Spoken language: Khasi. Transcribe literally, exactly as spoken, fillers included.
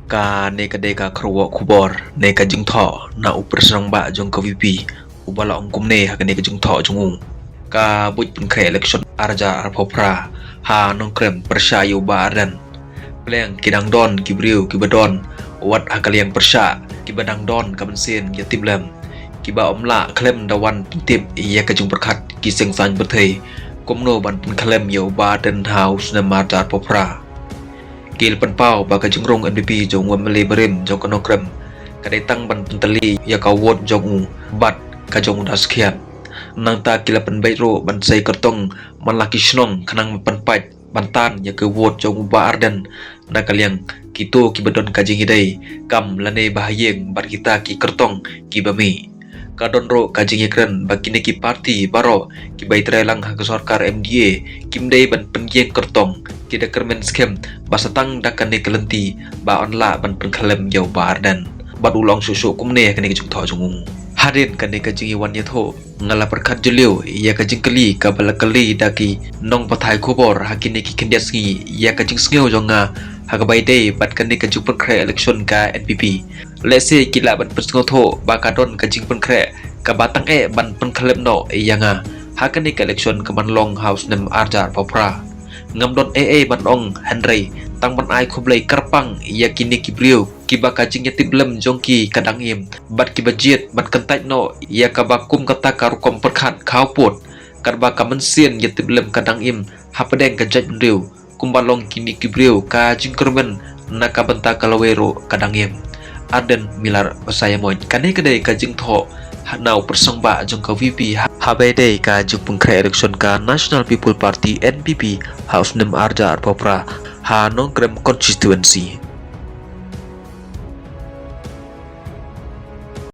Kane ka dei ka kyrwoh khubor ne ka jingthoh na u pyrshang ba jong ka V P, uba la ong kumne ha kane ka jingthoh jong u. Ka buit pynkhreh election ar hajar arphew phra ha Nongkrem pyrshah ïa u Bah Ardent. Pleng ki dang don ki briew kiba don wat ha ka liang pyrshah, kiba dang don ka mynsiem ïatiplem, kiba ym lah khlem da wan pyntip ïa ka jingpyrkhat ki seng saiñ pyrthei kumno ban pynkhlem ïa u Bah Ardent ha u snem ar hajar arphew phra. Ki la pynpaw ba ka jingrung N P P jong u M L A barim jong ka Nongkrem ka dei tang ban pyntylli ïa ka vote jong u bad ka jong u da skhiat. Nangta ki la pynbeit ruh ban sei kyrtong man la ki shnong khnang ban pynpait ban tan ïa ka vote jong u Bah Ardent na ka liang kito kiba don ka jingïadei kam lane bahaïing bad kita ki kyrtong kiba mih. Ka don ruh ka jingïakren ba kine ki parti baroh kiba ïatreilang ha ka sorkar M D A kim dei ban pynïeng kyrtong, ki da kyrmen skhem ba sa tang da kane ka lynti ba yn lah ban pynkhlem ïa u Bah Ardent. Bad u la ong shuh shuh kumne ha kane ka jingthoh jong u. Hadien kane ka jingïawan ïathoh, nga la pyrkhat jylliew ïa ka jingkylli kaba la kylli da ki nongpathai khubor ha kine ki khyndiat sngi ïa ka jingsngew jong nga ha kaba ïadei bad kane ka jingpynkhreh election ka N P P. Lehse ki lah ban pynsngewthuh ba ka don ka jingpynkhreh kaba tang eh ban pynkhlem noh ïa nga ha kane ka election ka ban long ha u snem ar hajar arphew phra. Ngam don ei ei ban ong hynrei tang ban ai khublei kyrpang ïa kine ki briew kiba ka jingïatiplem jong ki ka dang im bad kiba jied ban kyntait noh ïa kaba kum kata ka rukom pyrkhat ka haw pud, katba ka mynsiem ïatiplem ka dang im hapdeng ka jaitbynriew. Kumba long kine ki briew ka jingkyrmen na ka bynta ka lawei ruh ka dang im. Ardent Miller Basaiawmoit. Kane ka dei ka jingthoh na u pyrshang ba jong ka V P ha, haba ïadei ka jingpynkhreh election ka National People Party, N P P, ha u snem ar hajar arphew phra ha Nongkrem constituency.